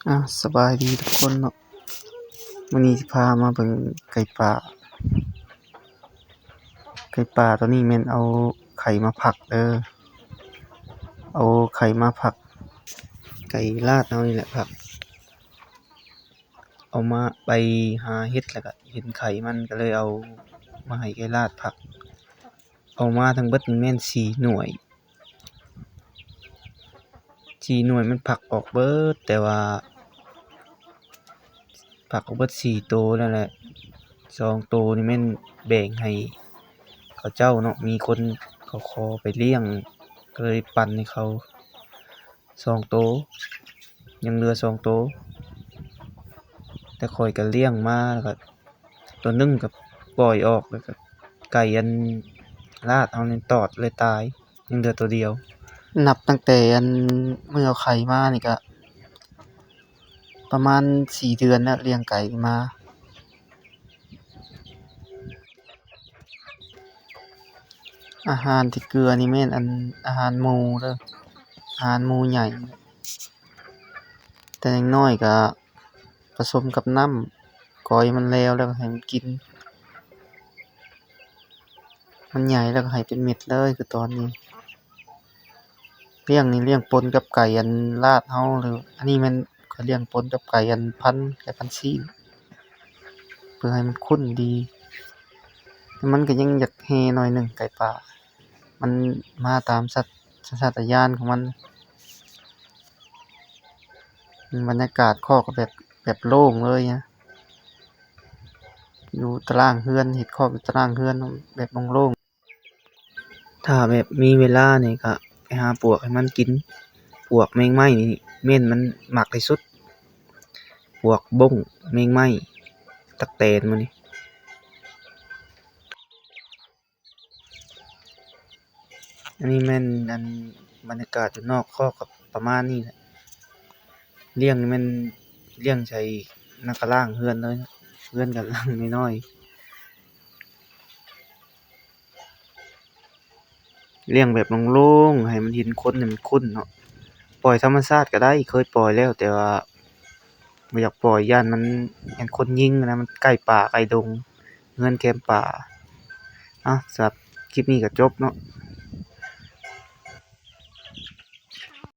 ອາ ສະບາຍດີທຸກຄົນເນາະ, ມື້ນີ້ຊິພາມາເບິ່ງໄກ່ປ່າ. ໄກ່ປ່າໂຕນີ້ແມ່ນເອົາໄຂ່ມາຟັກເດີ, ເອົາໄຂ່ມາຟັກ, ໄກ່ລາດເຮົານີ້ແຫຼະຟັກ. ເອົາມາ ໄປຫາເຫັດ ແລ້ວກະເຫັນໄຂ່ມັນ ກະເລີຍເອົາມາໃຫ້ໄກ່ລາດຟັກ. ເອົາມາທັງເບິດນີ້ແມ່ນສີ່ໜ່ວຍ, ສີ່ໜ່ວຍມັນຟັກອອກເບິດ, ແຕ່ວ່າຟັກອອກເບິດສີ່ໂຕນັ້ນແຫຼະ. ສອງໂຕນີ້ແມ່ນແບ່ງໃຫ້ເຂົາເຈົ້າເນາະ, ມີຄົນເຂົາຂໍໄປລ້ຽງ ກະເລີຍປັນໃຫ້ເຂົາ ສອງໂຕ, ຍັງເຫຼືອສອງໂຕ, ແຕ່ຂ້ອຍກະລ້ຽງມາ ແລ້ວກະໂຕໜຶ່ງກະປ່ອຍອອກ, ແລ້ວກະໄກ່ອັນລາດເຮົານີ້ຕອດເລີຍຕາຍ, ຍັງເຫຼືອໂຕດຽວ. ນັບຕັ້ງແຕ່ອັນມື້ເອົາໄຂ່ມານີ້ກະປະມານສີ່ເດືອນແລ້ວ, ລ້ຽງໄກ່ມາ. ອາຫານທີ່ເກືອນີ້ແມ່ນອັນ ອາຫານໝູເດີ, ອາຫານໝູໃຫຍ່. ແຕ່ຍັງນ້ອຍກະປະສົມກັບນ້ຳ, ກ່ອຍມັນແລ້ວ ແລ້ວກະໃຫ້ມັນກິນ, ມັນໃຫຍ່ແລ້ວກະໃຫ້ເປັນເມັດເລີຍ ຄືຕອນນີ້. ລ້ຽງນີ້ລ້ຽງປົນກັບໄກ່ອັນລາດເຮົາ ຫຼື ອັນນີ້ແມ່ນຂ້ອຍລ້ຽງປົນກັບໄກ່ອັນພັນ ໄກ່ພັນຊີນ ເພື່ອໃຫ້ມັນຂຸ້ນດີ. ແຕ່ມັນກະຍັງຢາກແຮ່ໜ້ອຍໜຶ່ງ ໄກ່ປ່າ, ມັນມາຕາມສັດ ສັນຊາດຕະຍານຂອງມັນ. ບັນຍາກາດຄອກກະແບບ ແບບໂລ່ງເລີຍນະ, ຢູ່ຕາລ່າງເຮືອນ, ເຮັດຄອກຢູ່ຕາລ່າງເຮືອນ ແບບໂລ່ງໆ. ຖ້າແບບມີເວລານີ້ກະໄປຫາປວກໃຫ້ມັນກິນ, ປວກແມງໄມ້ນີ້ແມ່ນມັນມັກທີ່ສຸດ, ປວກບົ້ງ ແມງໄມ້ ຕັກແຕນໝູ່ນີ້. ອັນນີ້ແມ່ນອັນ ບັນຍາກາດຢູ່ນອກຄອກກະປະມານນີ້ແຫຼະ. ລ້ຽງນີ້ແມ່ນລ້ຽງໃສ່ໜ້າກະລ່າງເຮືອນເລີຍ, ເຮືອນກະຫຼັງນ້ອຍໆ. ລ້ຽງແບບໂລ່ງໆ ໃຫ້ມັນເຫັນຄົນໃຫ້ມັນຄຸ້ນເນາະ. ປ່ອຍທຳມະຊາດກະໄດ້, ເຄີຍປ່ອຍແລ້ວ ແຕ່ວ່າບໍ່ຢາກປ່ອຍ ຢ້ານມັນ ຢ້ານຄົນຍິງນະ, ມັນໃກ້ປ່າໃກ້ດົງ, ເຮືອນແຄມປ່າ. ເອົາ ສຳລັບຄລິບນີ້ກະຈົບເນາະ.